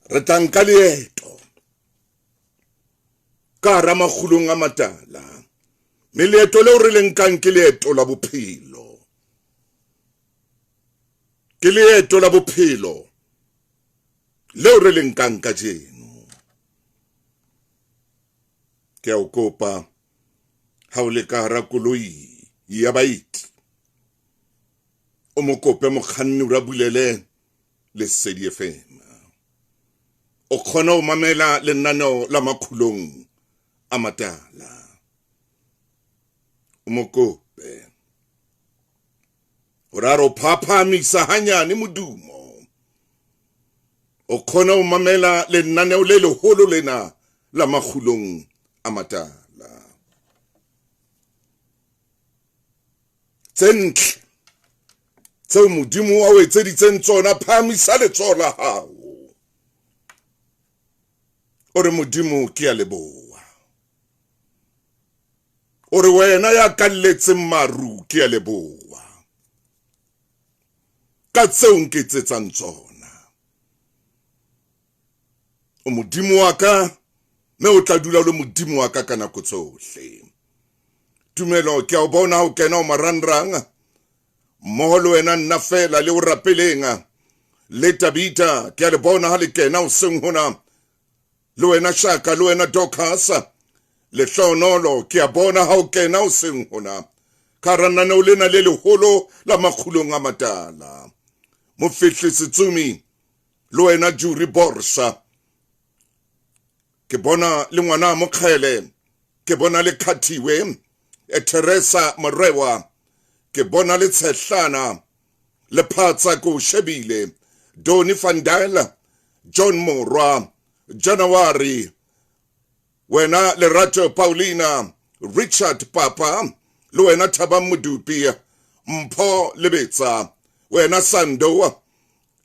Re tla nka leeto ka hara makgulong a matala, mme leeto leo re le nkang ke leeto la bophelo. Ke leeto la bophelo leo re le nkang kajeno. Ke a o kopa ha o le ka hara koloi ya baeti, o mo kope mokganni o ra bulele Lesedi FM. O kgona ho mamela lenaneo la makhulong a matala. O mo kope hore a re o phaphamisa hanyane modumo. O kgona ho mamela lenaneo le leholo lena la makgulong a matala. Tse ntle tseo Modimo a o etseditseng tsona, phahamisa letsoho la hao o re, Modimo, ke a leboha. O re, wena ya kalletseng maru, ke a leboha ka tseo nketsetsang tsona. O Modimo wa ka, mme o tla dula o le Modimo wa ka ka nako tsohle. Tumelo, ke a o bona o kena o marangrang mmoho le wena nna fela le o rapeleng le Tabita, ke a le bona ha le kena o seng hona le wena Shaka le wena Dorcas Lehlohonolo, ke a bona ha o kena o seng hona ka hara lenaneo lena le leholo la makgulong a matala. Mofehli Setsumi le wena Juri Borsa, ke bona le ngwana Mokgele, ke bona le Khathiwe, e Teresa Morewa, ke bona le Tshehlana le Phatsa, ke o shebile, Doni van Dyl, John Morwa, January, wena Lerato Paulina, Richard Papa, le wena Thabang Modupi, Mpho Lebetsa, wena Sando,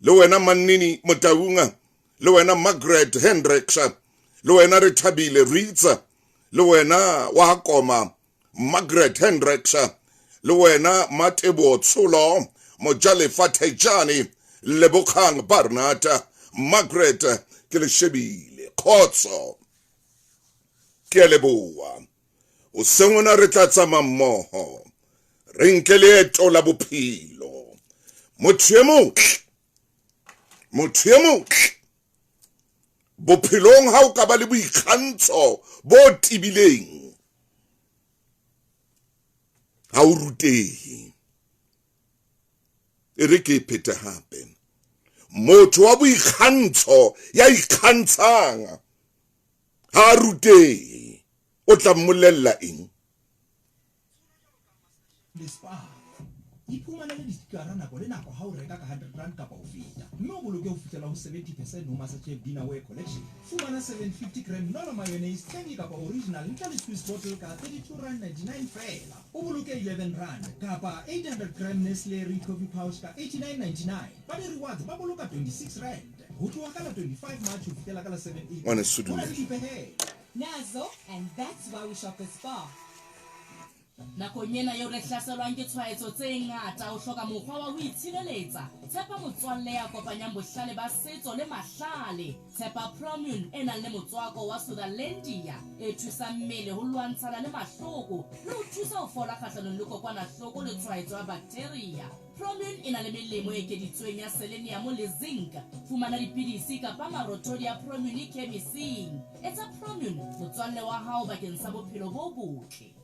le wena Mannini Motaung, le wena Margaret Hendricks, le wena Rethabile Reeds, le wena wa Koma Margaret Hendricks, le wena Matebo Tsholo, Mojalefa Thejane, Lebogang Barnard, Margaret, ke le shebile. Khotso, ke a leboha. Hoseng hona re tla tsamaya mmoho, re nke leeto la bophelo. Motho e motle, motho e motle bophelong, ha o ka ba le boikgantsho bo tebileng, ha o rutehe. E re ke e phete hape. Motho wa boikgantsho ya ikgantshang ha a rutehe, o tla mmolella eng? Le Spar. Iphumanele ditikara nako le nako ha o reka ka R100 kapa ho feta, mme o boloke ho fihlela ho 70 percent ho MasterChef Dinnerware Collection. Fumana 750 gram Nono Mayonnaise, Tangy kapa Original ntle le Swiss bottle ka R32.99 feela, o boloke R11, kapa 800 gram Nestle Ricoffy Pouch ka R89.99. Ba di-rewards ba boloka R26. Ho tloha ka la 25 March ho fihlela ka la 7 April, Ngwaneso ho na le dumela. dipehelo. Nazo, and that's why we shop at Spar. Nakong ena eo re hlaselwang ke tshwaetso tse ngata, o hloka mokgwa wa ho itshireletsa. Tshepa motswalle ya kopanyang bohlale ba setso le mahlale. Tshepa Promune e nang le motswako wa Sutherlandia e thusang mmele ho lwantshana le mahloko le ho thusa ho fola kgahlanong le kokwanahloko le tshwaetso ya baktheria. Promune e na le melemo e ekeditsweng ya seleniamo le zinc. Fumana dipidisi kapa marothodi a Promune khemising. Etsa Promune motswalle wa hao bakeng sa bophelo bo botle.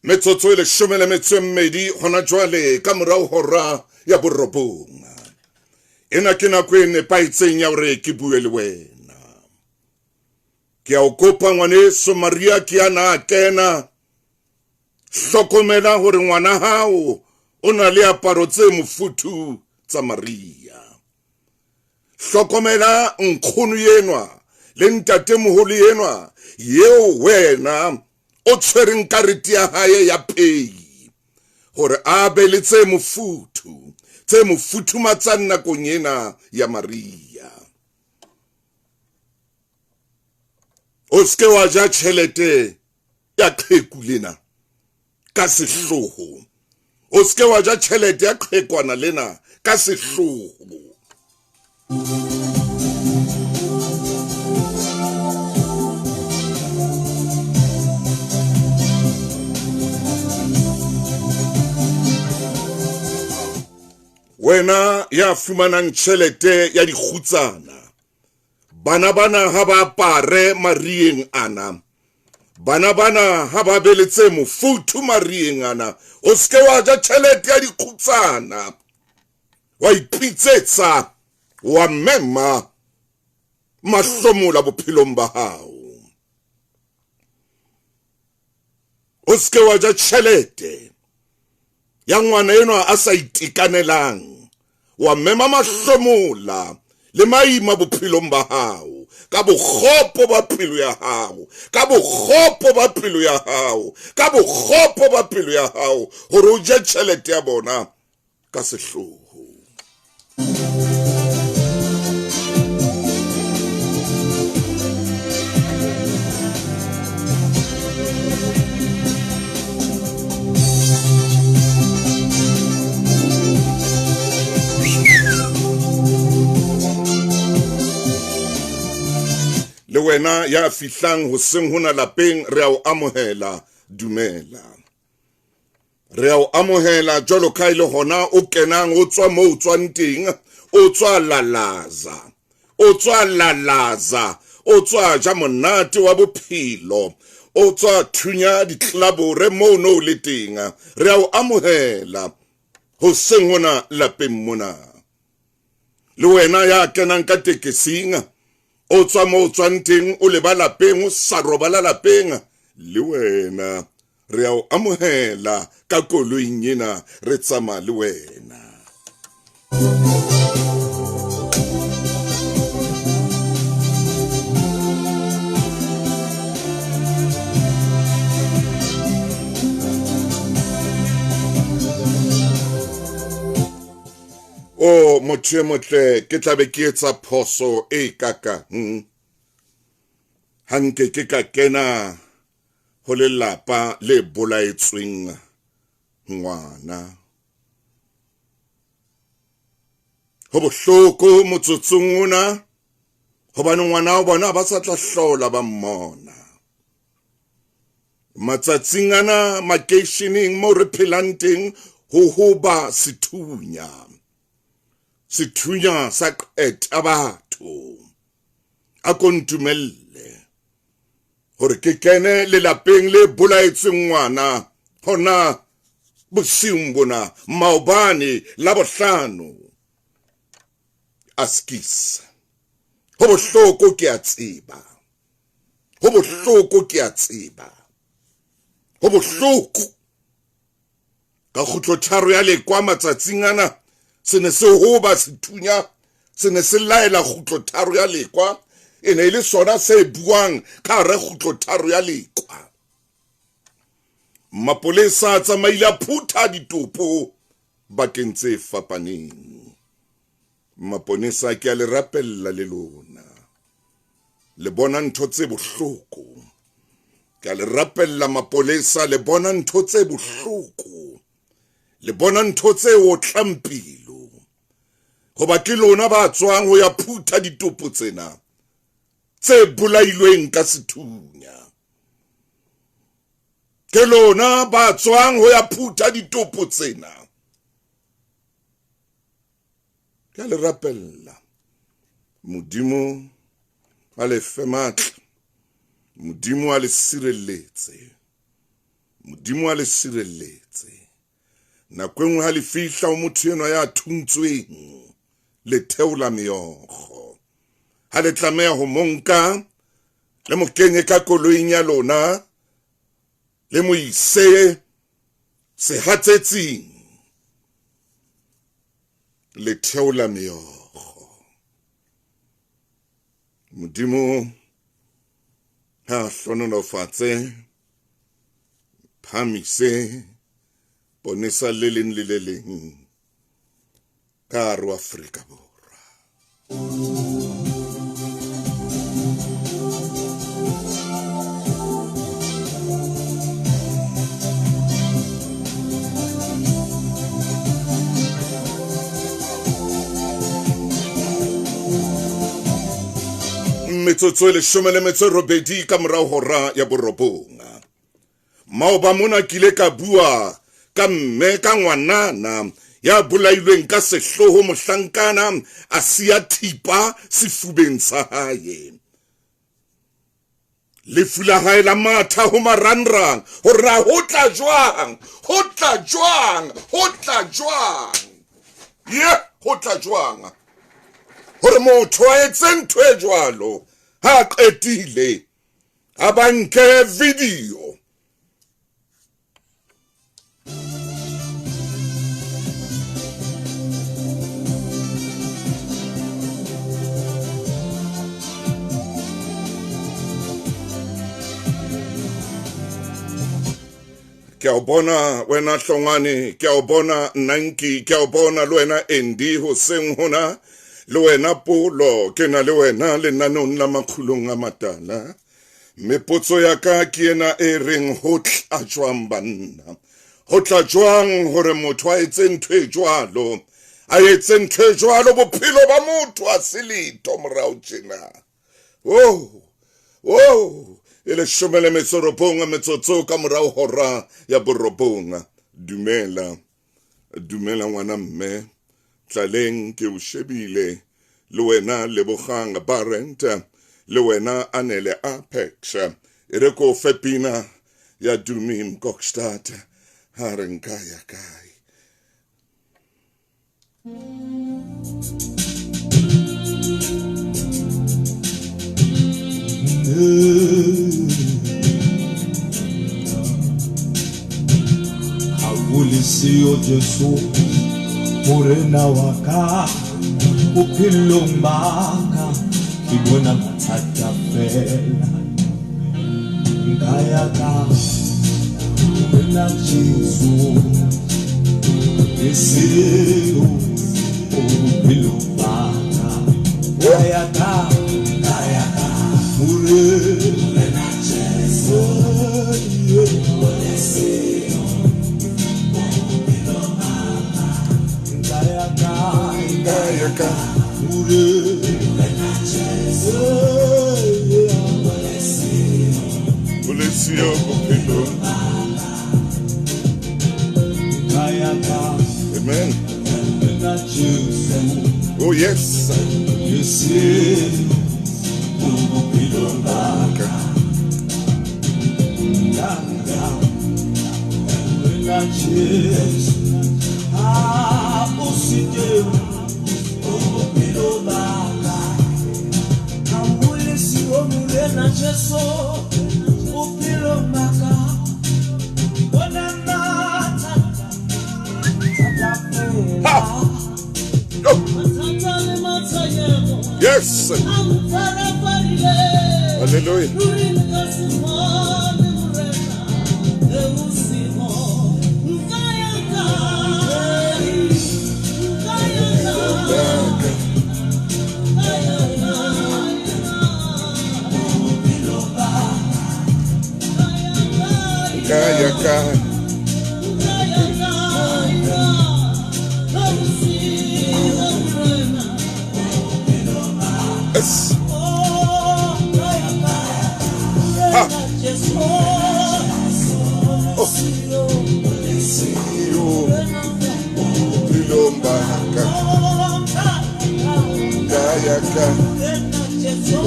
Metsotso e 12 hona jwale ka morao hora ya 9. Ena ke nako e nepahetseng ya hore ke bue le wena. Ke a o kopa ngwaneso Maria ke ana kena. Hlokomela hore ngwana hao o na le aparo tse mofuthu tsa Maria. Hlokomela nkgono enwa le ntatemoholo enwa yeo wena o tshwereng karete ya hae ya pay hore a be le tse mofuthu tse mofuthumatsang nakong ena ya Maria. O seke wa ja tjhelete ya qheku lena ka sehloho. O seke wa ja tjhelete ya qhekwana lena ka sehloho. Wena ya fumanang tjhelete ya dikgutsana, bana bana ha ba apare marieng ana, bana bana ha ba be le tse mofuthu marieng ana. O seke wa ja tjhelete ya dikgutsana, wa ipitsetsa, wa mema mahlomola bophelong ba hao. O seke wa ja tjhelete ya ngwana enwa a sa itekanelang, wa mema mahlomola le maima bophelong ba hao ka bokgopo ba pelo ya hao, ka bokgopo ba pelo ya hao, ka bokgopo ba pelo ya hao, hore o je tjhelete ya bona ka sehloho. Le wena ya fihlang hoseng hona lapeng, re a o amohela, dumela. Re a o amohela jwalo ka ile hona o kenang o tswa moo o tswang teng, o tswa lalaza, o tswa lalaza, o tswa ja monate wa bophelo, o tswa thunya ditlabore moo no le teng. Re a o amohela hoseng hona lapeng mona. Le wena ya kenang ka tekesing, o tswa moo o tswang teng, o leba lapeng, o sa robala lapeng, le wena re a o amohela ka koloing ena, re tsamaya le wena. O motho e motle, ke tla be ke etsa phoso e kakang ha nke ke ka kena ho lelapa le bolaetsweng ngwana. Ho bohloko motsotsong ona, hobane ngwana wa bona ba sa tla hlola ba mmona. Matsatsing ana makeisheneng moo re phelang teng, ho hoba sethunya, sethunya sa qeta batho. A ko ntumelle hore ke kene lelapeng le bolaetsweng ngwana hona bosiung bona maobane la bohlano. Askis, ho bohloko ke a tseba, ho bohloko ke a tseba, ho bohloko. Ka kgutlo tharo ya lekwa matsatsing ana, se ne se hoba sethunya, se ne se laela kgutlo tharo ya lekwa, e ne e le sona se buang ka hara kgutlo tharo ya lekwa. Mapolesa a tsamaile a phutha ditopo bakeng tse fapaneng. Maponesa ke a le rapella le lona, le bona ntho tse bohloko. Ke a le rapella mapolesa, le bona ntho tse bohloko, le bona ntho tse otlang pelo, hoba ke lona ba tswang ho ya phutha ditopo tsena tse bolailweng ka sethunya. Ke lona ba tswang ho ya phutha ditopo tsena. Ke a le rapella, Modimo a le fe matla, Modimo a le sireletse, Modimo a le sireletse. Nako e nngwe ha le fihla ho motho enwa ya thuntsweng, le theola meokgo. Ha le tlameha ho mo nka, le mo kenye ka koloing ya lona, le mo ise sehatsetsing, le theola meokgo. Modimo ha hlohonolofatse, phamise ponesa le leng le le leng ka hare ho Afrika Borwa. Metsotso e 18 ka morao hora ya 9. Maoba mona ke ile ka bua ka mme ka ngwanana ya bolailweng ka sehloho, mohlankana a siya thipa sefubeng sa hae. Lefu la hae la matha ho marangrang hore na ho tla jwang, ho tla jwang, ho tla jwang, ye ho tla jwang hore motho a etse ntho e jwalo. Ha a qetile a ba nke video. Ke a o bona wena Hlongwane, ke a o bona Nanki, ke a o bona le wena Andy hoseng hona, le wena Polo, ke na le wena lenaneong la Makgulong a Matala. Mme potso ya ka ke ena e reng, ho tla jwang banna? Ho tla jwang hore motho a etse ntho e jwalo? A etse ntho e jwalo, bophelo ba motho a se letho morao tjena. Oh, oh, e 19 metsotso ka morao hora ya 9. Dumela, dumela ngwana mme, Tlaleng ke o shebile, le wena Lebogang Barent, le wena Anele Apex. E re ko fe pina ya Dumi Mkokstad, ha re nka ya kae. Ha o le siyo Jesu morena wa ka, bophelong ba ka ke bona mathata fela. Nka ya ka wena Jesu, le siyo bophelong ba ka. Nka ya ka, nka ya ka morena Jesu, le siyo bophelong ba ka. Nka ya ka, nka ya ka morena Jesu, le siyo bophelong ba ka. Nka ya ka. Amen. Morena Jesu. Oh yes. Le siyo bophelong ba ka. Nka ya ka morena Jesu. Ha o se teng bophelong ba ka. Ha o le siyo morena Jesu bophelong ba ka. Bona mathata, thata fela. Mathata le matshwenyeho. Yes. A mpfarafarile. Hallelujah. Ruri nka se kgone morena, le o siho. Nka ya kae? Nka ya kae? Nka ya kae? Bophelo ba ka. Nka ya kae? Nka ya kae? Nka ya kae? Ha o siho morena. Yes. Oh, Siyo bophelong ba ka. Nka ya ka Morena Jesu.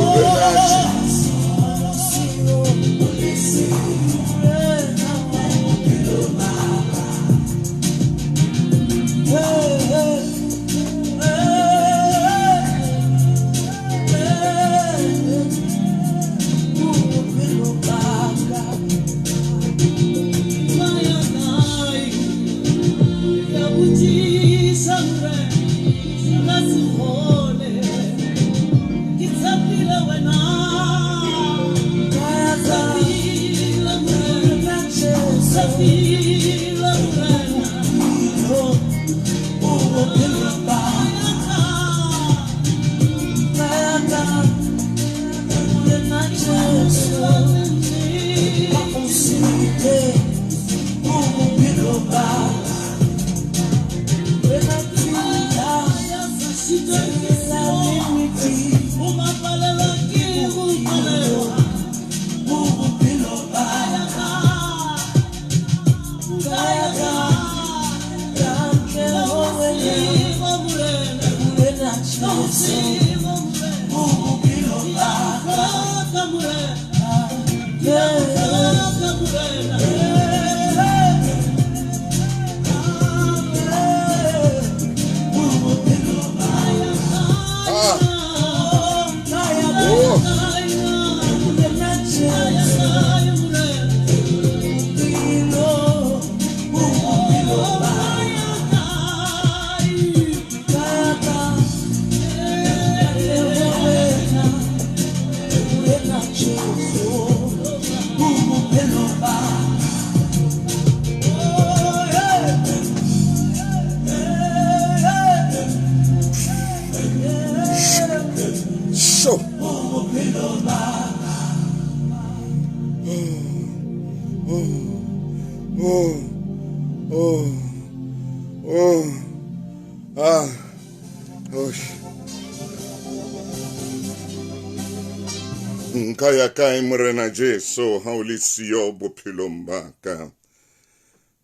Nka ya kae Morena Jesu ha o le siyo bophelong ba ka.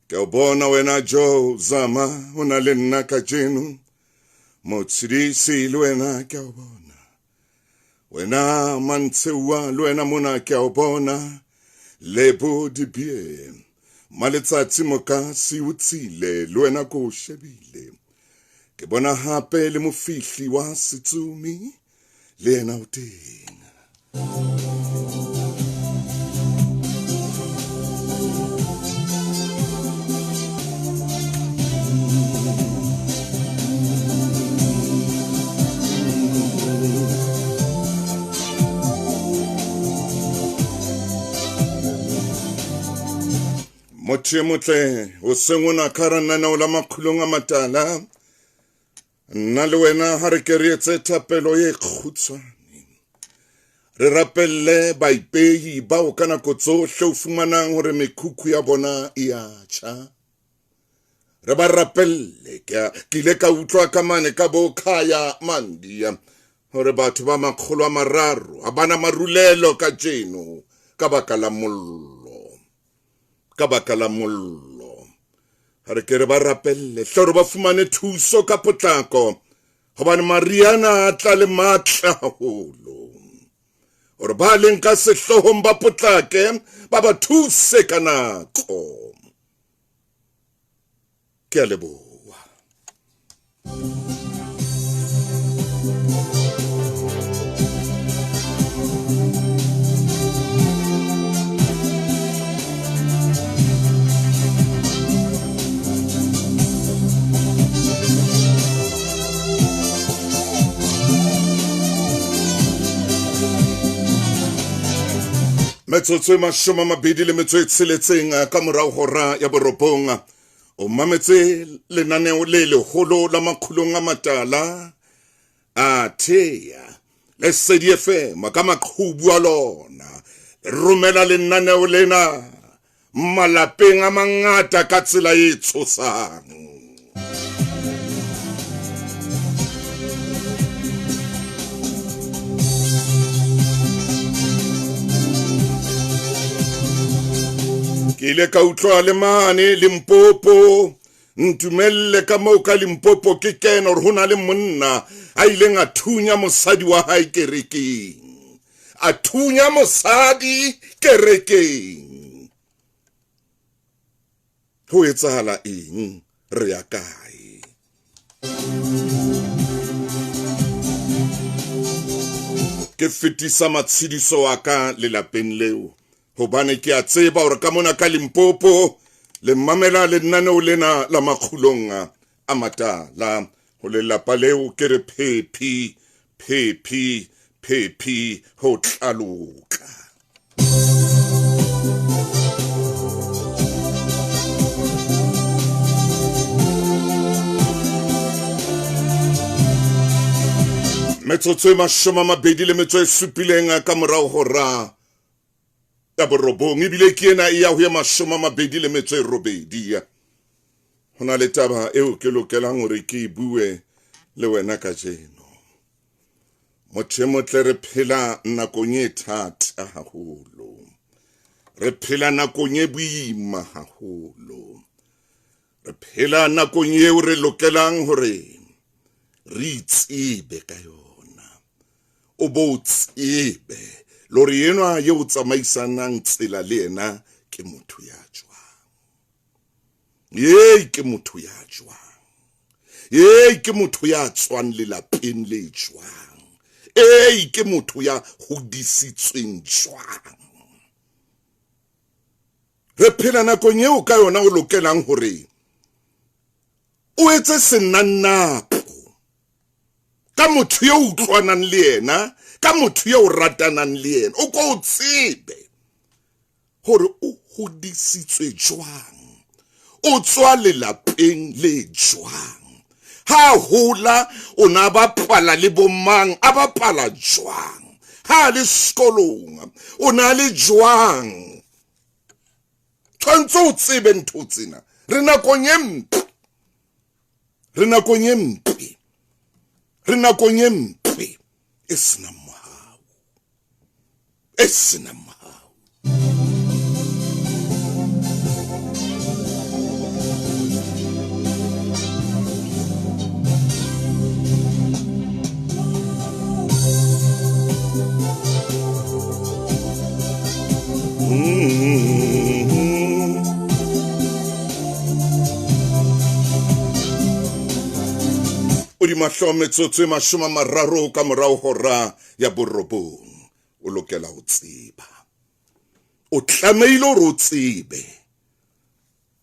Ke o bona wena Joe Zama o na le nna kajeno. Motshedisi le wena ke o bona. Wena Mantsewa le wena mona ke o bona. Lebo Dibie Maletsatsi Mokasi o tsile le wena ko shebile. Ke bona hape le mofihli wa Setsumi le yena o teng. Motho e motle o seng o na ka hara lenaneo la Makgulong a Matala. Nna le wena ha re ke re etse thapelo e kgutshwane. Re rapelle baipehi bao ka nako tsohle o fumanang hore mekhukhu ya bona e a tjha. Re ba rapelle. Ke ile ka utlwa ka mane ka bo Khaya Mandia hore batho ba 300 ha bana marulelo kajeno ka baka la mollo. Ka baka la mollo. Ha re ke re ba rapelle hle hore ba fumane thuso ka potlako hobane Mariana a tla le matla haholo. Hore ba leng ka sehloohong ba potlake ba ba thuse ka nako. Ke a leboha. Metsotso e 26 ka morao hora ya 9. O mametse lenaneo le leholo la Makgulong a Matala a thea Lesedi FM ka maqhubu a lona. Romela lenaneo lena malapeng a mangata ka tsela e tshosang. Ke ile ka utlwa le mane Limpopo, ntumelle ka moo ka Limpopo ke kena hore ho na le monna a ileng a thunya mosadi wa hae kerekeng. A thunya mosadi kerekeng. Ho etsahala eng? Re ya kae? Ke fetisa matshidiso a ka lelapeng leo, hobane ke a tseba hore ka mona ka Limpopo le mamela lenaneo lena la Makgulong a Matala. Ho lelapa leo ke re phephi, phephi, phephi ho tlaloka. Metsotso e 27 ka morao hora ya 9, ebile ke ena e ya ho ya 28. Ho na le taba eo ke lokelang hore ke e bue le wena kajeno. Motho e motle, re phela nakong e thata haholo, re phela nakong e boima haholo, re phela nakong eo re lokelang hore re itsebe ka yona. O bo tsebe le hore enwa eo tsamaisanang tsela le yena ke motho ya jwang. Ee, ke motho ya jwang. Ee, ke motho ya tswang lelapeng le jwang. Ee, ke motho ya hodisitsweng jwang. Re phela nakong eo ka yona o lokelang hore o etse senannapo ka motho eo utlwanang le yena, ka motho eo ratanang le yena. O ko o tsebe hore o hodisitswe jwang, o tswa lelapeng le jwang, ha hola o na bapala le bomang, a bapala jwang, ha le sekolong o na le jwang. Tshwantse o tsebe ntho tsena. Re nakong e mpe, re nakong e mpe, re nakong e mpe e senang mohau, e senang mohau. O di mahlo metsotso e 30 ka morao hora ya 9. O lokela ho tseba, o tlamehile hore o tsebe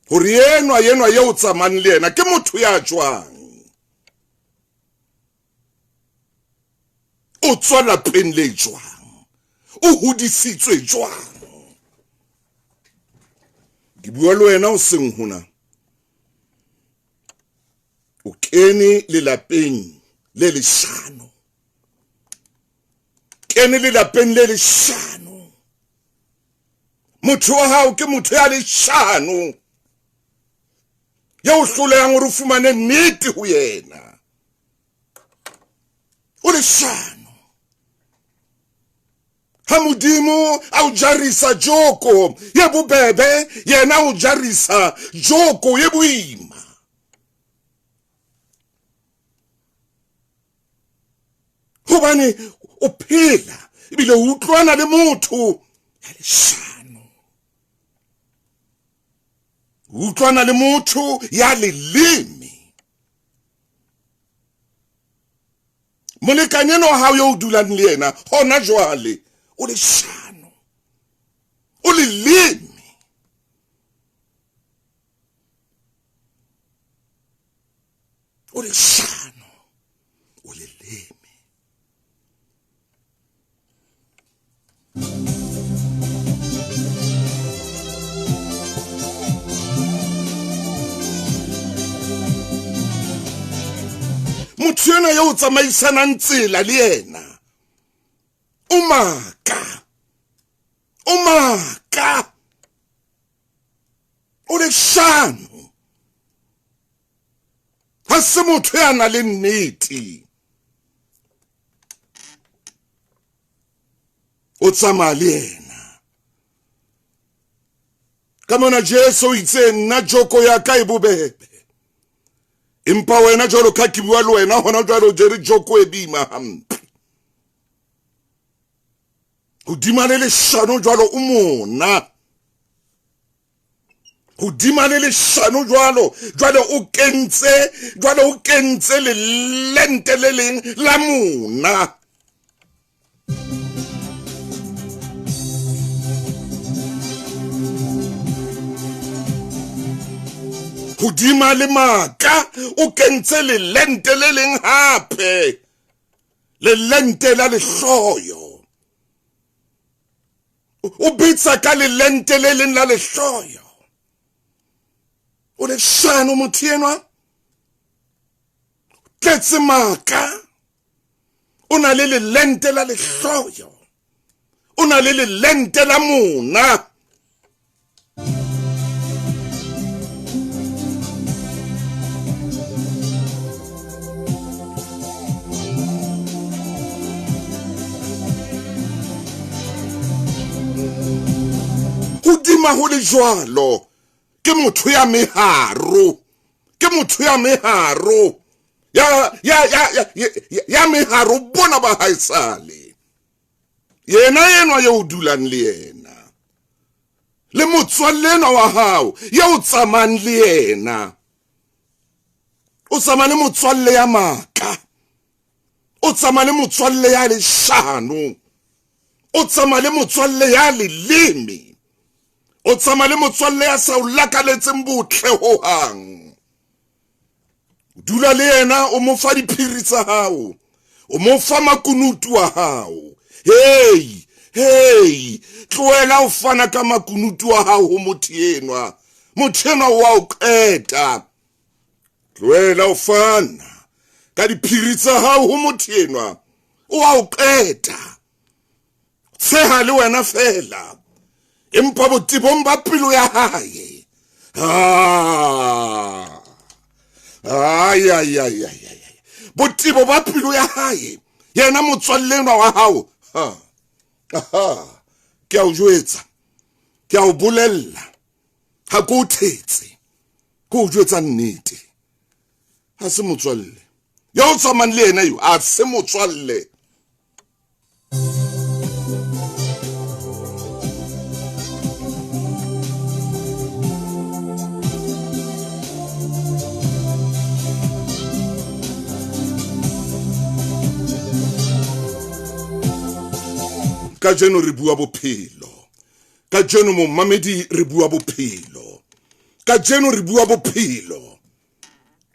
hore enwa eo tsamayang le yena ke motho ya jwang, o tswa lapeng le jwang, o hodisitswe jwang. Ke bua le wena o seng hona, o kene lelapeng le leshano, kene lelapeng le leshano. Motho wa hao ke motho ya leshano, ya o hlolehang hore o fumane nnete ho yena. O leshano. Ha Modimo a o jarisa joko ye bobebe, yena o jarisa joko ye boima. Hobane o phela ebile o utlwana le motho ya leshano, o utlwana le motho ya leleme. Molekane enwa wa hao eo o dulang le yena hona jwale o leshano, o leleme. O leshano, o leleme. Motho ena eo o tsamaisanang tsela le yena o maka, o maka, o leshano. Ha se motho ya nang le nnete. O tsamaya le yena. Ka mona Jesu o itse nna joko ya ka e bobebe. Empa wena jwalo ka ke bua le wena hona jwale o jere joko e boima hampe. Hodima le leshano jwalo o mona. Hodima le leshano jwalo jwale o kentse jwale o kentse lelente le leng la mona. Hodima le maka o kentse lelente le leng hape. Lelente la lehloyo. O bitsa ka lelente le leng la lehloyo. O leshano motho enwa. Tletse maka. O na le lelente la lehloyo. O na le lelente la mona. Hodima ho le jwalo ke motho ya meharo, ke motho ya meharo, ya ya ya ya meharo bona ba haesale. Yena enwa eo o dulang le yena, le motswalle enwa wa hao eo o tsamayang le yena, o tsamaya le motswalle ya maka, o tsamaya le motswalle ya leshano, o tsamaya le motswalle ya leleme, o tsamaya le motswalle ya sa o lakaletseng botle hohang. Dula le yena, o mo fa diphiri tsa hao, o mo fa makunutu a hao. Hey, hey, tlohela ho fana ka makunutu a hao ho motho enwa. Motho enwa wa o qeta. Tlohela ho fana ka diphiri tsa hao ho motho enwa. O wa o qeta. Tsheha le wena fela. Empa botebong ba pelo ya hae. Ah. Ay ay ay ay ay. Botebo ba pelo ya hae. Yena motswalle enwa wa hao. Ha. Aha. Ke a o jwetsa. Ke a o bolella. Ha ke o thetse. Ke o jwetsa nnete. Ha se motswalle. Ya o tsamayang le yena eo, ha se motswalle. Kajeno re bua bophelo. Kajeno momamedi re bua bophelo. Kajeno re bua bophelo.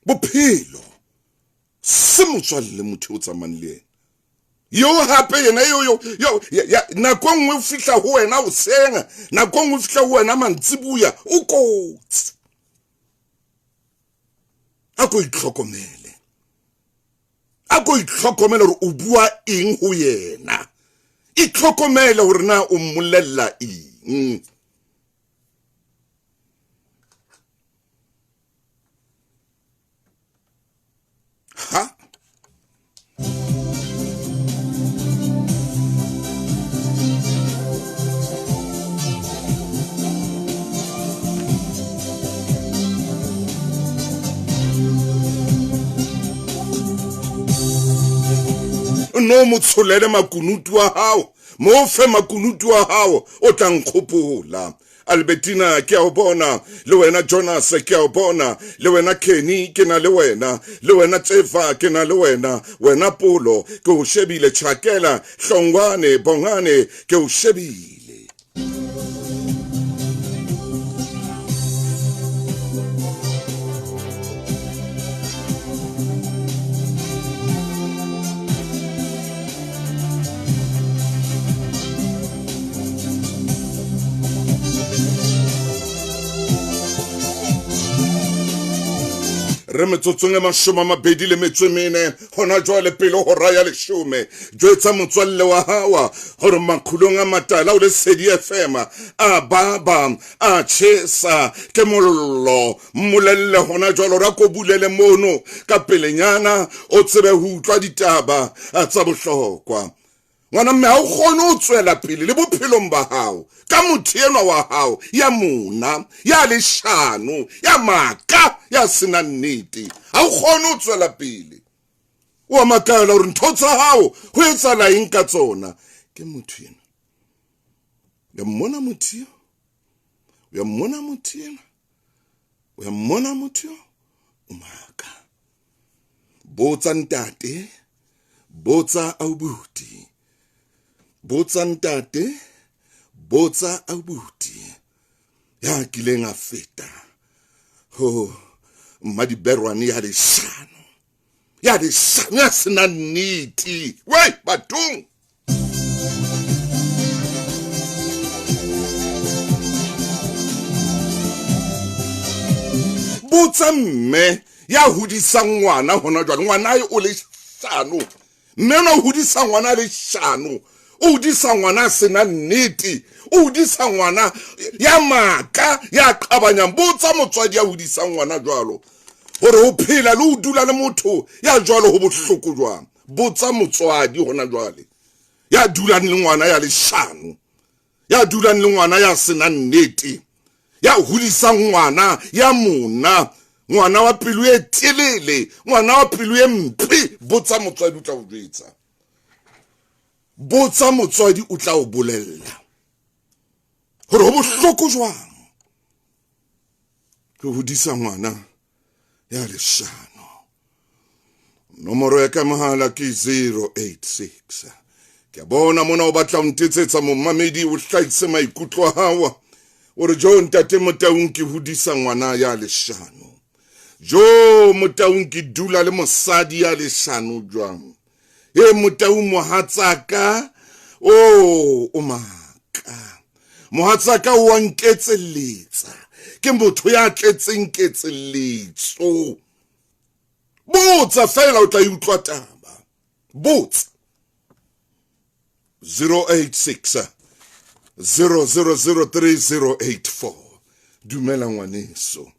Bophelo. Se motswalle motho o tsamayang le yena. Yo hape yena yo yo yo nako nngwe o fihla ho wena hoseng, nako nngwe o fihla ho wena mantsibuya, o kotsi. A ko itlhokomele. A ko itlhokomele hore o bua eng ho yena. Itlhokomele hore na o mmolella eng. Ha? No mo tsholele makunutu a hao, mo fe makunutu a hao, o tla nkgopola. Albertina ke a o bona, le wena Jonas ke a o bona, le wena Kenny ke na le wena, le wena Tsefa ke na le wena, wena Polo ke o shebile, Chakela, Hlongwane, Bongane ke o shebile. Re metsotsong e 24 hona jwale pele hora ya 10. Jwetsa motswalle wa hao hore makhulong a matala o Lesedi FM a baba a chesa ke mollo. Mmolelle hona jwale hore a ko bulele mono ka pelenyana o tsebe ho utlwa ditaba tsa bohlokwa. Ngwana mme ha o kgone ho tswela pele le bophelong ba hao ka motho enwa wa hao ya mona, ya leshano, ya maka, ya senang nnete. Ha o kgone ho tswela pele. O a makala hore ntho tsa hao ho etsahala eng ka tsona. Ke motho ena. Ya mmona motho eo? Ya mmona motho ena? Ya mmona motho eo? O maka. Botsa ntate, botsa abuti. Botsa ntate, botsa abuti. Ya kileng a feta ho mmadiberwane ya leshano. Ya leshano ya sena nnete. Wei bathong. Botsa mme ya hodisang ngwana hona jwale, ngwana hae o leshano. Mme ona o hodisa ngwana leshano, o hodisa ngwana a sena nnete, o hodisa ngwana ya maka, ya qabanyang. Botsa motswadi ya hodisang ngwana jwalo hore ho phela le ho dula le motho ya jwalo ho bohloko jwang. Botsa motswadi hona jwale ya dulang le ngwana ya leshano, ya dulang le ngwana ya senang nnete, ya hodisang ngwana ya mona, ngwana wa pelo e telele, ngwana wa pelo e mpe. Botsa motswadi o tla o jwetsa. Botsa motswadi o tla o bolella hore ho bohloko jwang ho hodisa ngwana ya leshano. Nomoro ya ka mohala ke 086. Ke a bona mona o batla ho ntetsetsa momamedi, o hlahise maikutlo a hao. O re jo ntate Motaung ke hodisa ngwana ya leshano. Jo Motaung ke dula le mosadi ya leshano jwang? E Motaung mohatsaka, o maka. Mohatsaka o a nketselletsa. Ke motho ya tletseng ketselletso. Botsa fela o tla e utlwa taba. Botsa. 086 0003084. Dumela ngwaneso.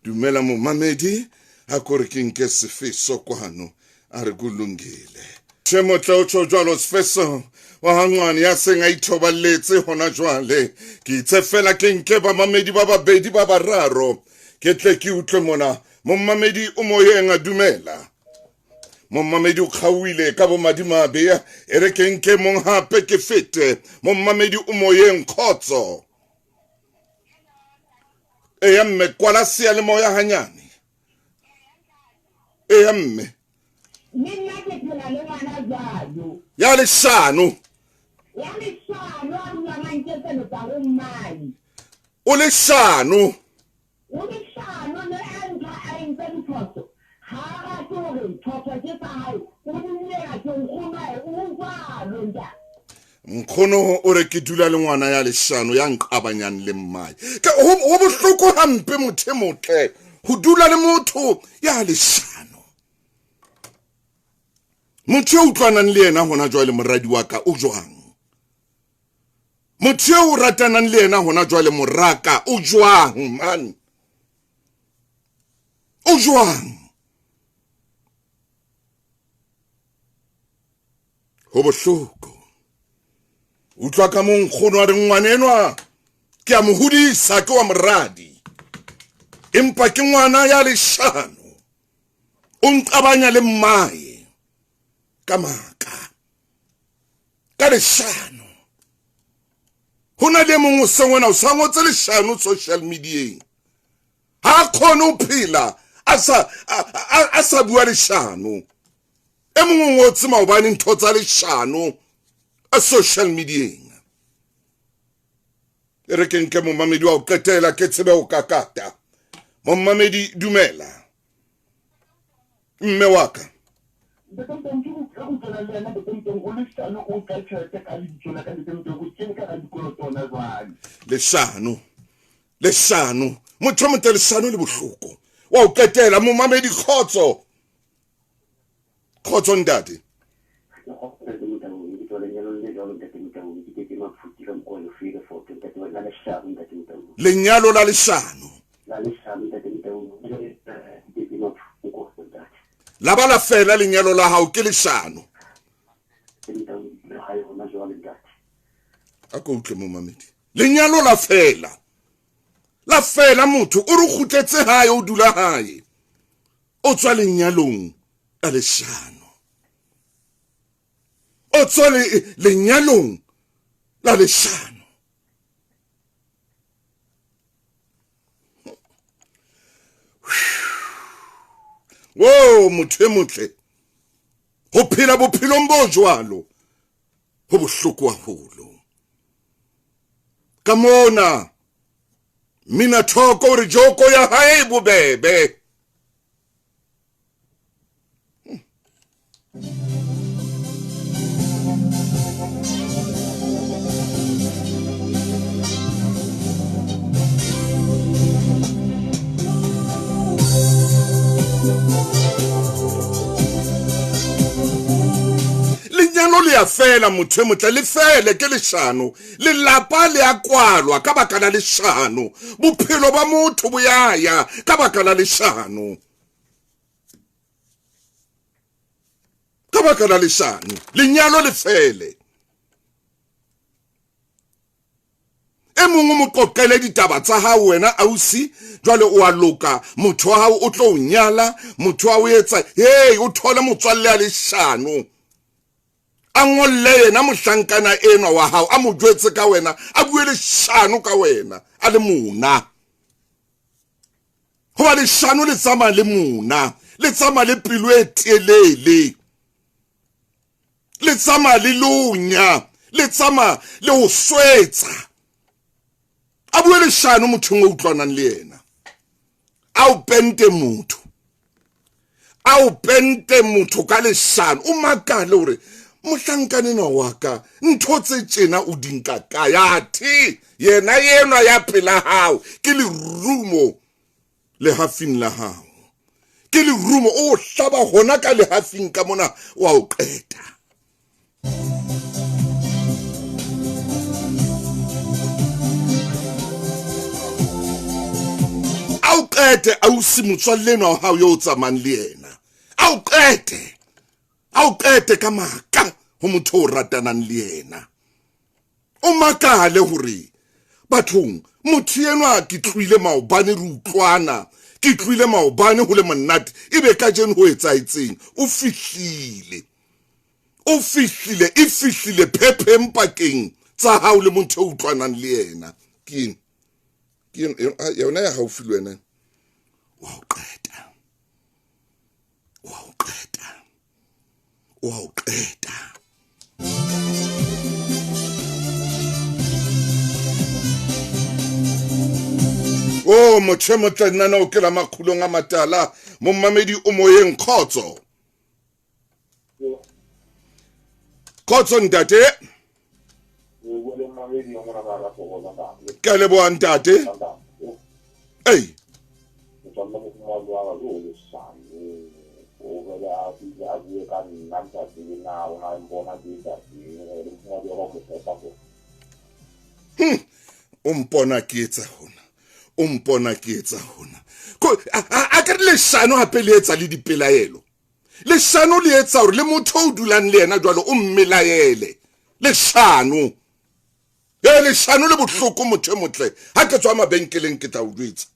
Dumela momamedi. A kore ke nke sefeso kwano. A re kulungile. Tjhe motla o tjho jwalo sefeso wa hangwane ya seng a ithoballetse hona jwale. Ke itse fela ke nke bamamedi ba babedi ba bararo. Ke tle ke utlwe mona. Momamedi o moyeng a dumela. Momamedi o kgaohile ka bomadimabe. E re ke nke mong hape ke fete. Momamedi o moyeng, kgotso. Eya mme, kwala seyalemoya hanyane. Eya mme. Mme nna ke phela le ngwana jwalo. Ya leshano. Ya leshano a dula a nketseletsa ho mmae. O leshano. O leshano le a ntho a entse diphoso. Ha a rate hore phoso ke tsa hae. O dumela ke nkgono hae, o jwalo ntate. Nkgono o re ke dula le ngwana ya leshano ya nqabanyang le mmae. Ke ho bohloko hampe motho e motle ho dula le motho ya leshano. Motho eo utlwanang le yena hona jwale moradi wa ka o jwang? Motho eo o ratanang le yena hona jwale moraka o jwang man? O jwang? Ho bohloko. Utlwa ka mo nkgono a re ngwana enwa ke a mo hodisa, ke wa moradi. Empa ke ngwana ya leshano. O nqabanya le mmae ka maka, ka leshano. Ho na le mong o seng wena o sa ngotse leshano social media-eng. Ha a kgone ho phela a sa bua leshano. E mong o ngotse maobane ntho tsa leshano a social media-eng. E re ke nke momamedi wa ho qetela ke tsebe ho kakata. Momamedi dumela. Mme wa ka. Leshano. Leshano. Motho motle leshano le bohloko. Wa ho qetela momamedi kgotso. Kgotso ntate. Lenyalo la leshano. La ba la fela lenyalo la hao ke leshano. A ko utlwe momamedi. Lenyalo la fela. La fela motho o re kgutletse hae o dula hae. O tswa lenyalong la leshano. O tswa lenyalong la leshano. Wo motho e motle. Ho phela bophelong bo jwalo ho bohloko haholo. Ka mona Mina Thoko o re joko ya hae e bobebe. Lenyalo le a fela motho e motle, le fele ke leshano. Lelapa le a kwalwa ka baka la leshano. Bophelo ba motho bo ya ya ka baka la leshano. Ka baka la leshano. Lenyalo le fele. E mongwe o mo qoqele ditaba tsa hao wena ausi, jwale o a loka, motho wa hao o tlo o nyala, motho wa o etsa, hey, o thole motswalle ya leshano. A ngolle yena mohlankana enwa wa hao, a mo jwetse ka wena, a bue leshano ka wena, a le mona. Hoba leshano le tsamaya le mona, le tsamaya le pelo e telele. Le tsamaya le lonya, le tsamaya le ho swetsa. A bue leshano mothong o utlwanang le yena. A o pente motho. A o pente motho ka leshano. O makale hore mohlankane enwa wa ka ntho tse tjena o di nka kae? Athe yena enwa ya pela hao ke lerumo lehafing la hao. Ke lerumo o hlaba hona ka lehafing ka mona wa o qeta. A o qete ausi motswalle enwa wa hao yo o tsamayang le yena. A o qete. A o qete ka maka ho motho o ratanang le yena. O makale hore bathong motho enwa ke tlohile maobane re utlwana, ke tlohile maobane ho le monate, ebe kajeno ho etsahetseng? O fihlile. O fihlile, e fihlile phepheng pakeng tsa hao le motho o utlwanang le yena. Ke eng? Ke eng? Yona ya haufi le wena. Wa o qeta. Wa o qeta. Wa o qeta. O motho e motle nna o kela makgulong a matala, mommamedi o moyeng, kgotso. Kgotso ntate. Ke a leboha ntate. Ei. O mpona ke etsa hona. O mpona ke etsa hona. A ke re leshano hape le etsa le dipelaelo. Leshano le etsa hore le motho o dulang le yena jwalo o mmelaele. Leshano. E leshano le bohloko motho e motle. Ha ke tswa mabenkeleng ke tla o jwetsa.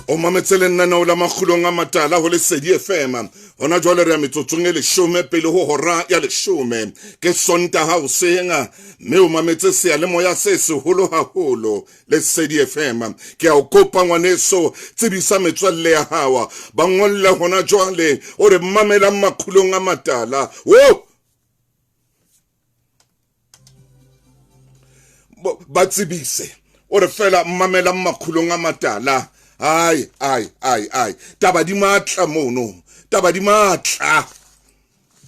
O mametse lenaneo la makgulong a matala ho Lesedi FM. Hona jwale re ya metsotsong e leshome pele ho hora ya leshome. Ke Sontaha hoseng, mme o mametse seyalemoya se seholo haholo Lesedi FM. Ke a o kopa ngwaneso, tsebisa metswalle ya hao. Ba ngolle hona jwale o re mamelang makgulong a matala. Wo! Ba tsebise o re fela mamelang makgulong a matala. Ai ai ai ai, taba di matla mono, taba di matla.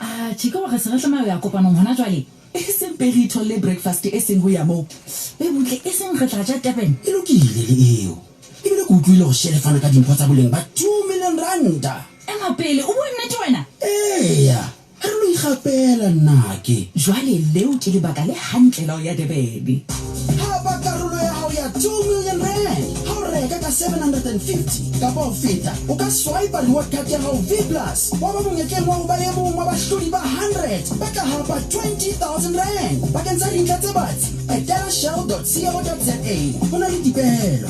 Ah, tjhe, ke hore se re tlameha ho ya kopanong hona jwale. E seng pe re itholle breakfast e seng ho ya moo. Be butle, e seng re tla ja Durban. E lokile le eo. Ebile ke utlwile hore Shell e fana ka dimpho tsa boleng ba two million ranta. Ema pele, o bua nnete wena? Eya, Ha re lo ikgapela nnake. Jwale leo ke lebaka le hantle la ho ya Durban. 750 kapa ho feta, o ka swiper reward card ya hao V-Plus wa ba monyetleng wa ho ba e mong wa bahlodi ba 100 ba tla hapa R20 000. Bakeng sa dintlha tse batsi, etela shell.co.za. Ho na le dipehelo.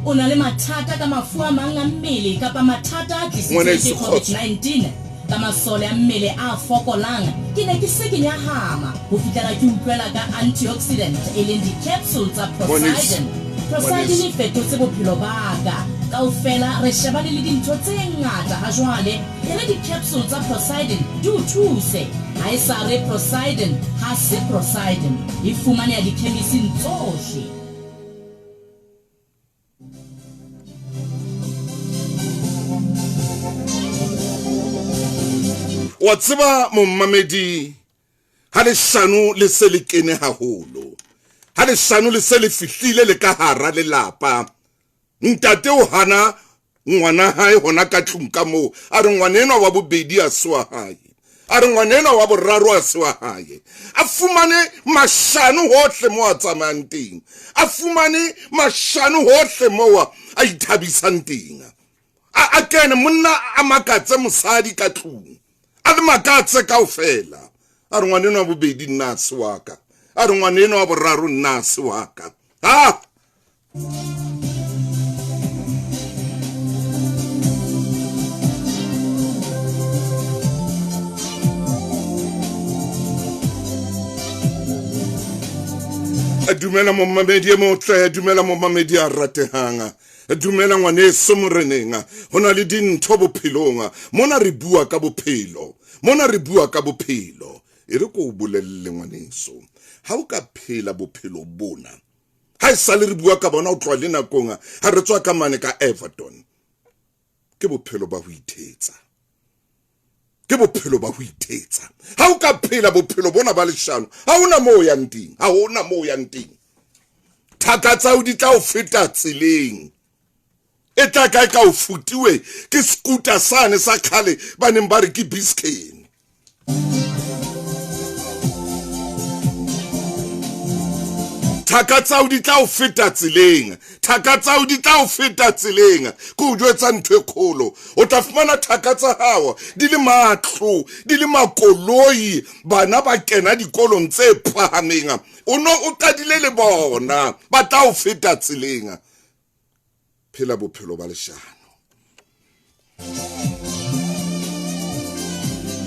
O na le mathata ka mafu a mang a mmele kapa mathata a tlisitsweng ke COVID-19 ka masole a mmele a fokolang, ke ne ke se ke nyahama ho fihlela ke utlwela ka antioxidant e leng di-capsule tsa Procyden. Procyden e fetotse bophelo ba ka. Kaofela re shebane le dintho tse ngata hajwale. E re di-capsule tsa Procyden di o thuse. Ha e sa re Procyden, ha se Procyden. E fumaneha dikhemising tsohle. Wa tseba mommamedi ha leshano le se le kene haholo, ha leshano le se le fihlile le ka hara lelapa, ntate o hana ngwana hae hona ka tlung ka moo, a re ngwana enwa wa bobedi a se wa hae, a re ngwana enwa wa boraro a se wa hae, a fumane mashano hohle moo a tsamayang teng, a fumane mashano hohle moo a ithabisang teng, a kene monna a makatse mosadi ka tlung, a le makatse kaofela, a re ngwana enwa wa bobedi nna a se wa ka, a re ngwana enwa wa boraro nna a se wa ka. Ha dumela momamedi e motle, dumela momamedi a ratehang, dumela ngwaneso moreneng. Ho na le dintho bophelong mona, re bua ka bophelo mona, re bua ka bophelo. E re ko o bolelle ngwaneso, ha o ka phela bophelo bona, ha e sale re bua ka bona o tloha le nakong ha re tswa ka mane ka Everton, ke bophelo ba ho ithetsa, ke bophelo ba ho ithetsa. Ha o ka phela bophelo bona ba leshano, ha hona moo o yang teng, ha hona moo o yang teng. Thaka tsa hao di tla o feta tseleng, e tla kae ka o futiwe ke scooter sane sa kgale ba neng ba re ke Biscayne. Thaka tsa hao di tla o feta tseleng, thaka tsa hao di tla o feta tseleng. Ke o jwetsa ntho e kgolo, o tla fumana thaka tsa hao di le matlo, di le makoloi, bana ba kena dikolong tse phahameng, o no o qadile le bona, ba tla o feta tseleng. Phela bophelo ba leshano,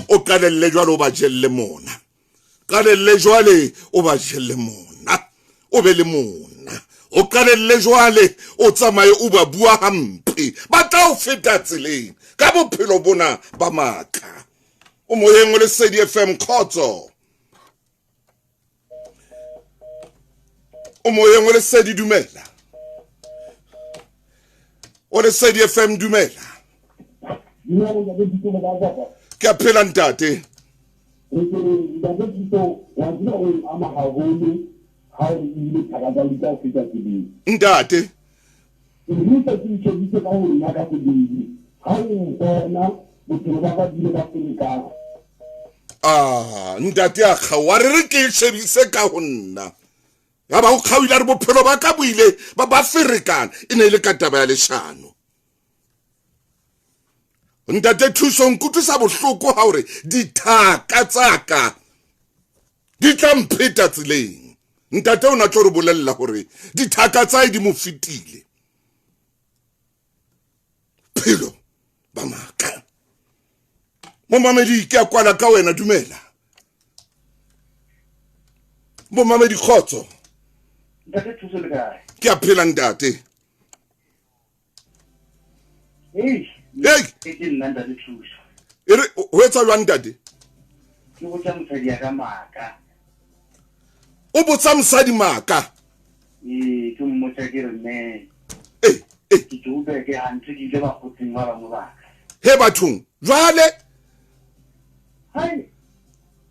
o qalelle jwale o ba jelle mona, qalelle jwale o ba jelle mona, o be le mona, o qalelle jwale o tsamaye o ba bua hampe, ba tla o feta tseleng ka bophelo bona ba maka. O moyeng o Lesedi FM, kgotso. O moyeng o Lesedi, dumela. O Lesedi FM, dumela. Ke a phela ntate. Ntate. Ah, ntate a kgaoha, re re ke e shebise ka ho nna. Ya ba o kgaohile, a re bophelo ba ka bo ile ba ba ferekana, e ne e le ka taba ya leshano. Ntate Thuso, nkutlwisa bohloko ha hore dithaka tsa ka di tla mpheta tseleng. Ntate o na tlo re bolella hore dithaka tsa hae di mo fetile. Phelo ba maka. Momamedi, ke a kwala ka wena, dumela. Momamedi, kgotso. Ntate Thuso le kae? Ke a phela ntate. Hey. Hey. Ke nna ntate Thuso. E re ho etsa jwang ntate? Ke botsa mosadi ya ka maka. O botsa mosadi maka? Ee, ke mmotsa ke re mme. Eh, eh. Ke Joburg hantle, ke ile bakgotsing ba bangwe ba ka. He bathong, jwale? Hai.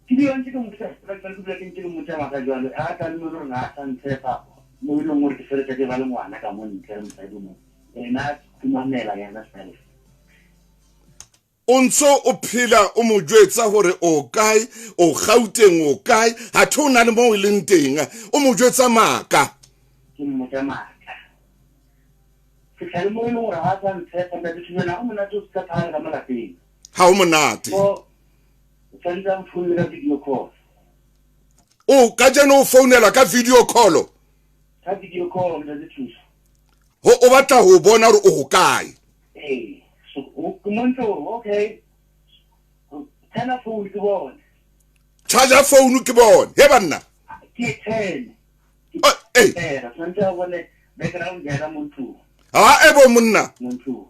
Ke dula ntse ke mmotsa, ke dula ke ntse ke mmotsa maka jwalo. A tla le mo le hore ha sa ntshepa. Mo e leng hore ke feletsa ke ba le ngwana ka mo ntle le mosadi mo. Ena khumamela yena self. O ntso o phela o mo jwetsa hore o kae, o Gauteng o kae, ha the o na le moo e leng teng, o mo jwetsa maka. Ke mmotsa maka. Fitlha le mo e leng gore ga a sa ntshepa ntate Thubela, ga o monate o se tshepagale ka mo lapeng. Ga o monate. So, o tshwanetse a mfounele ka video call. O ka jeno o founela ka video call? Ka video call ntate Thuso. Ho o batla ho bona hore o hokae? Ee. So o ke mo ntlong, okay. Turn phone ke bone. Charger phone ke bone. He banna. Ke turn. Oh, eh. Eh, tshwanetse a bone background ya ka mo ntlong. Ha e bo monna. Mo ntlong.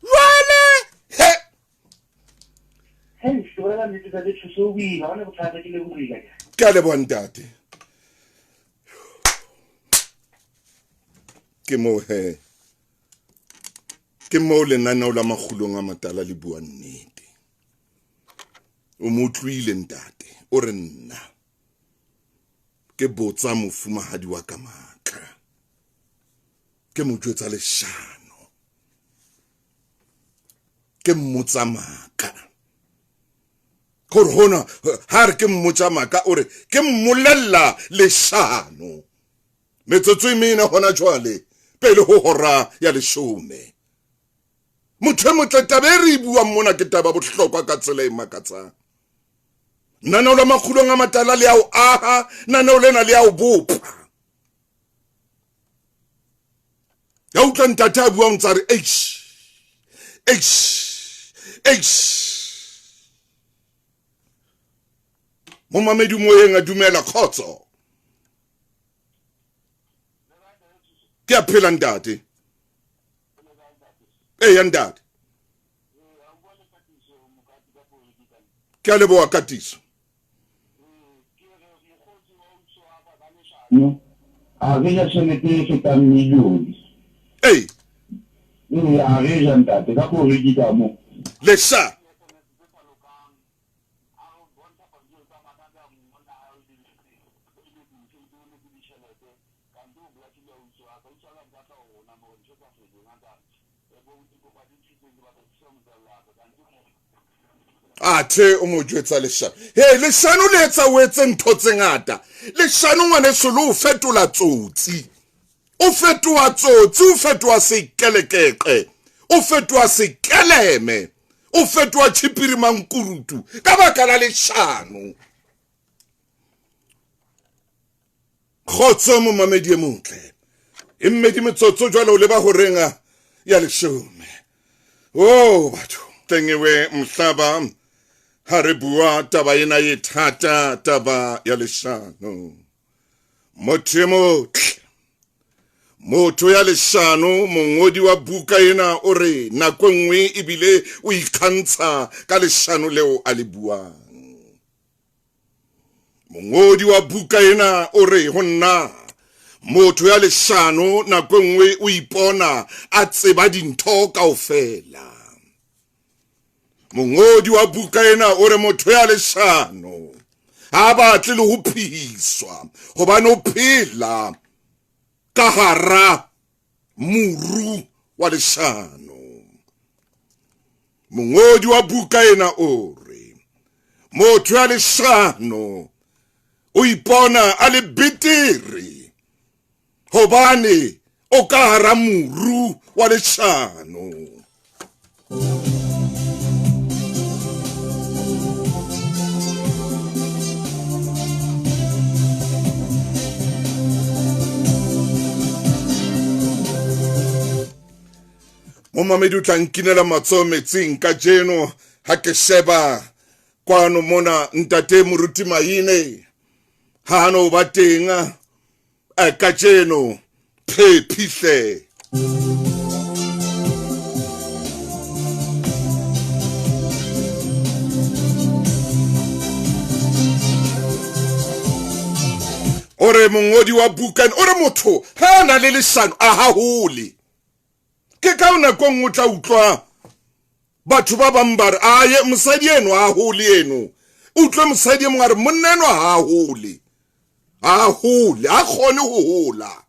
Jwale he. Hey, ke bolela nnete ntate Thuso, o boima, ha hona bothata, ke lebohile. Ke a leboha ntate. Ke moo he. Ke moo lenaneo la makgulong a matala le bua nnete. O mo utlwile ntate, o re nna ke botsa mofumahadi wa ka matla. Ke mo jwetsa leshano. Ke mmotsa maka. Gore hona ha re ke mmotsa maka, o re ke mmolella leshano. Metsotso e mene hona jwale pele ho hora ya leshome. Motho e motle, taba e re e buang mona ke taba bohlokwa ka tsela e makatsang. Naneo la makgulong a matala le a o aha, naneo lena le a o bopa. Ya utlwa ntate a buang tsa re eish, eish, eish. Momamedi moyeng a dumela kgotso. Ke a phela ntate. Ee ntate. Ke a leboha Katiso. A re ja tjhelete e fetang milione. Ee. Ee, a re ja ntate ka go rekisa mo. Lesa. Athe o mo jwetsa leshano. He, leshano le etsa o etse ntho tse ngata. Leshano ngwaneso le o fetola tsotsi. O fetoha tsotsi, o fetoha sekelekeqe, o fetoha sekeleme, o fetoha tshipiri mankurutu ka baka la leshano. Kgotso momamedi e motle. E mmedi metsotso jwale o leba horeng ya leshome. Oh batho, tlengewe mhlaba ha re bua taba ena e thata, taba ya leshano. Motho e motle, motho ya leshano, mongodi wa buka ena o re nako e nngwe ebile o ikgantsha ka leshano leo a le buang. Mongodi wa buka ena o re ho nna motho ya leshano nako e nngwe o ipona a tseba dintho kaofela. Mongodi wa buka ena o re motho ya leshano ha batle le ho phehiswa hobane o phela ka hara moru wa leshano. Mongodi wa buka ena o re motho ya leshano o ipona a le betere hobane o ka hara moru wa leshano. Momamedi o tla nkinela matsoho metsing kajeno ha ke sheba kwano mona ntate Moruti Maine ha no ba teng kajeno phephihle. O re mongodi wa buka o re motho ha na le leshano a hahole. Ke ka nako e nngwe o tla utlwa batho ba bang ba re aye mosadi eno ha hole eno. Utlwe mosadi e mongwe a re monna eno ha hole. Ha hole, ha kgone ho hola.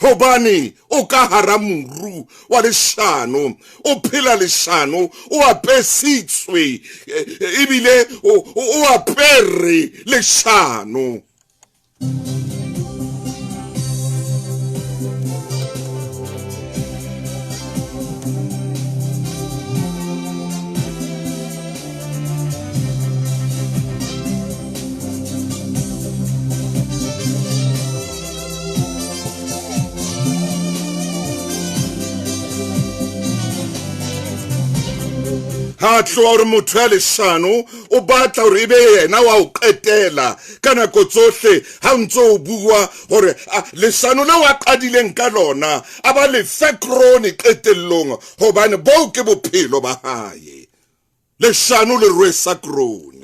Hobane o ka hara moru wa leshano, o phela leshano, o apesitswe ebile o apere leshano. Ha tloha hore motho ya leshano o batla hore ebe yena wa o qetela ka nako tsohle ha o ntso o bua hore leshano leo a qadileng ka lona a ba lefe krone qetellong, hobane boo ke bophelo ba hae. Leshano le rwesa krone.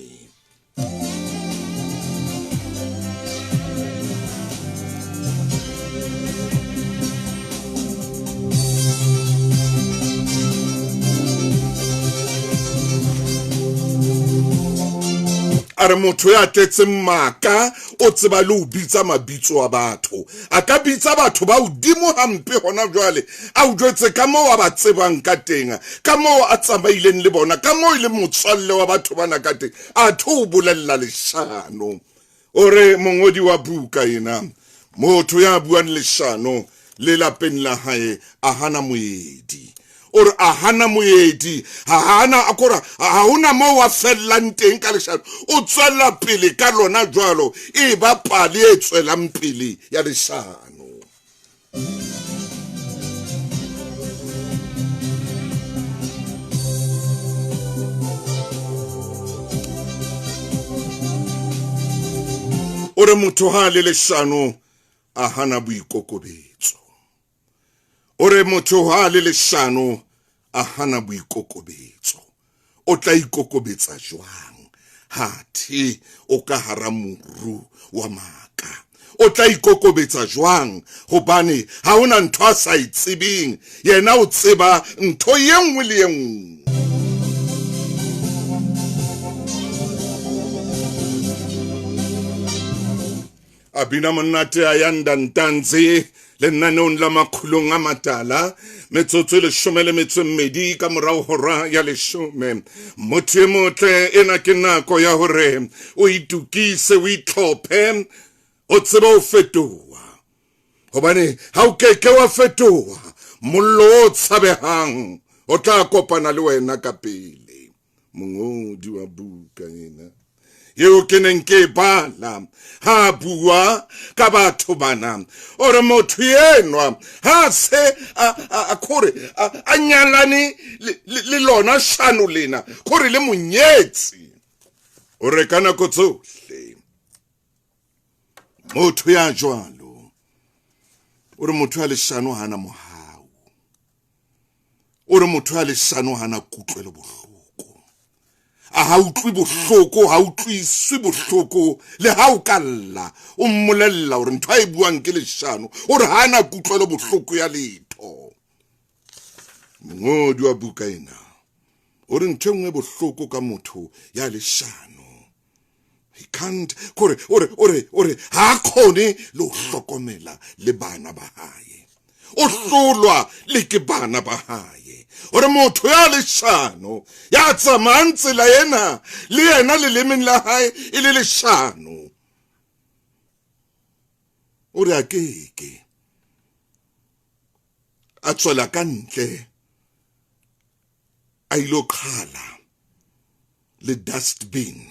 A re motho ya tletseng maka o tseba le ho bitsa mabitso a batho. A ka bitsa batho ba hodimo hampe hona jwale, a o jwetse ka moo a ba tsebang ka teng, ka moo a tsamaileng le bona, ka moo e leng motswalle wa batho bana ka teng, a tho o bolella leshano. O re mongodi wa buka ena, motho ya buang leshano le lapeng la hae a hana moedi. O re a hana moedi, ha hana akora, ha hona moo a fellang teng ka leshano, o tswela pele ka lona jwalo, e ba pale e tswelang pele ya leshano. O re motho ha le leshano a hana boikokobetso. O re motho ha le leshano a hana boikokobetso. O tla ikokobetsa jwang ha the o ka hara moru wa maka? O tla ikokobetsa jwang hobane ha hona ntho a sa e tsebeng, yena o tseba ntho e nngwe le e nngwe. A bina monate a yanda ntanze lenaneong la Makgulong a Matala, metsotso e 12 ka morao hora ya 10. Motho e motle, ena ke nako ya hore o itukise, o itlhophe, o tsebe ho fetoha. Hobane ha o keke wa fetoha, mollo o tshabehang o tla kopana le wena ka pele. Mongodi wa buka ena eo ke neng ke bala ha bua ka batho bana, o re motho enwa ha se a khore a nyalane le lona shano lena, khore le monyetsi. O re ka nako tsohle motho ya jwalo, o re motho ya leshano hana mohau, o re motho ya leshano hana kutlwelo bohloko. A ha utlwe bohloko, ha utlwiswe bohloko, le ha o ka lla o mmolella hore ntho a e buang ke leshano, o re ha na kutlwelo bohloko ya letho. Mongodi wa buka ena o re ntho e nngwe bohloko ka motho ya leshano, he can't, kore o re ha kgone le ho hlokomela le bana ba hae, o hlolwa le ke bana ba hae. O re motho ya leshano ya tsamayang tsela ena le yena lelemeng la hae e le leshano, o re a keke a tswela ka ntle a ilo qhala le dustbin.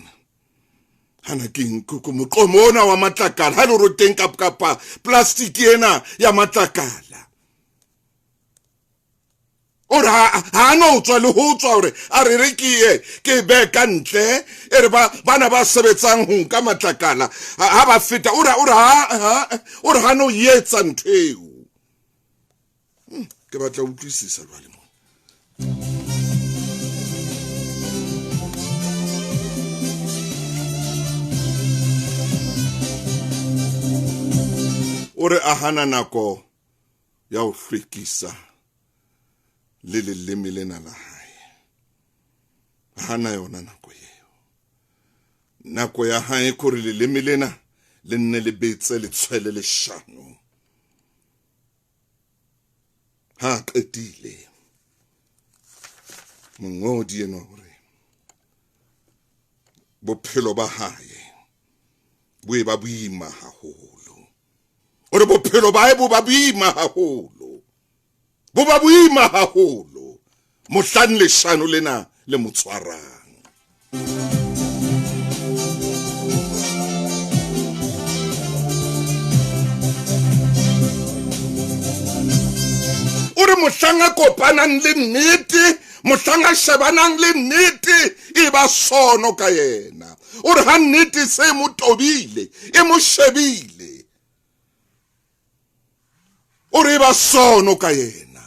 Hana ke moqomo ona wa matlakala, ha le hore o teng kapa plastic ena ya matlakala. O re ha no tswa le ho tswa hore a re re ke ye ke be ka ntle, e re bana ba sebetsang ho nka matlakala ha ba feta, o re ha no etsa ntho eo. Ke batla ho utlwisisa jwale mo. O re a hana nako ya ho hlwekisa le leleme lena la hae. Hana yona nako eo. Nako ya hae kore leleme lena le nne le betse le tshwele leshano. Ha qetile mongodi enwa hore bophelo ba hae bo e ba boima haholo. O re bophelo ba hae bo ba boima haholo, bo ba boima haholo mohlang leshano lena le mo tshwarang. O re mohlang a kopanang le nnete, Mohlang a shebanang le nnete e ba sono ka yena. O re ha nnete se mo tobile, e mo shebile, o re ba sono ka yena.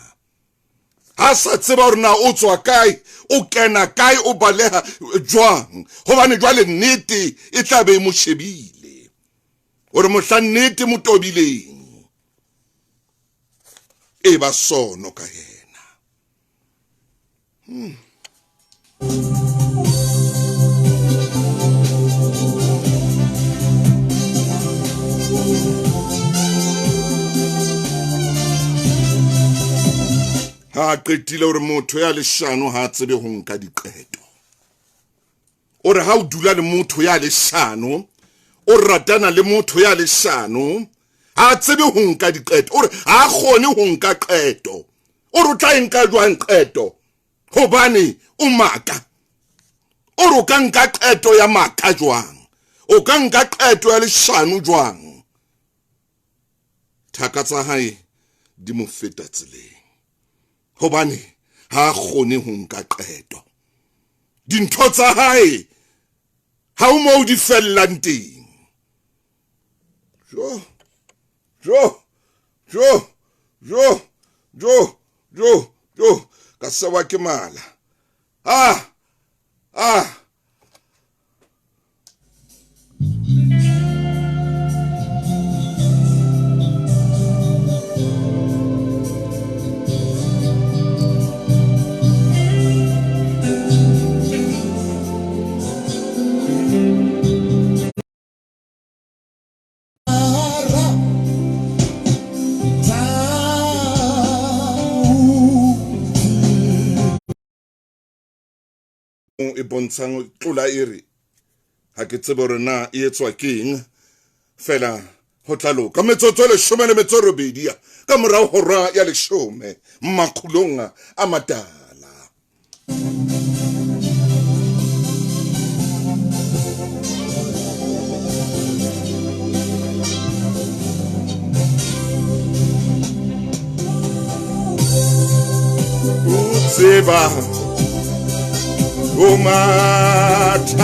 Ha sa tseba hore na o tswa kae, o kena kae, o baleha jwang, hobane jwale nnete e tla be e mo shebile. O re mohla nnete mo tobileng e ba sono ka yena. Ha qetile hore motho ya leshano ha tsebe ho nka diqeto. O re ha o dula le motho ya leshano, o ratana le motho ya leshano, ha tsebe ho nka diqeto. O re ha kgone ho nka qeto. O re o tla nka jwang qeto? Hobane o maka. O re o ka nka qeto ya maka jwang? O ka nka qeto ya leshano jwang? Thaka tsa hae di mo feta tseleng, hobane ha kgone ho nka qeto. Dintho tsa hae ha o mo di fellang teng. Jo jo jo jo jo jo jo, ka sewa ke mala. Ah ah. E bontshang tlola e re ha ke tsebe hore na e etswa keng, fela ho tla loka. Metsotso e 18 ka morao hora ya 10 makgulong a matala. O tseba o mathata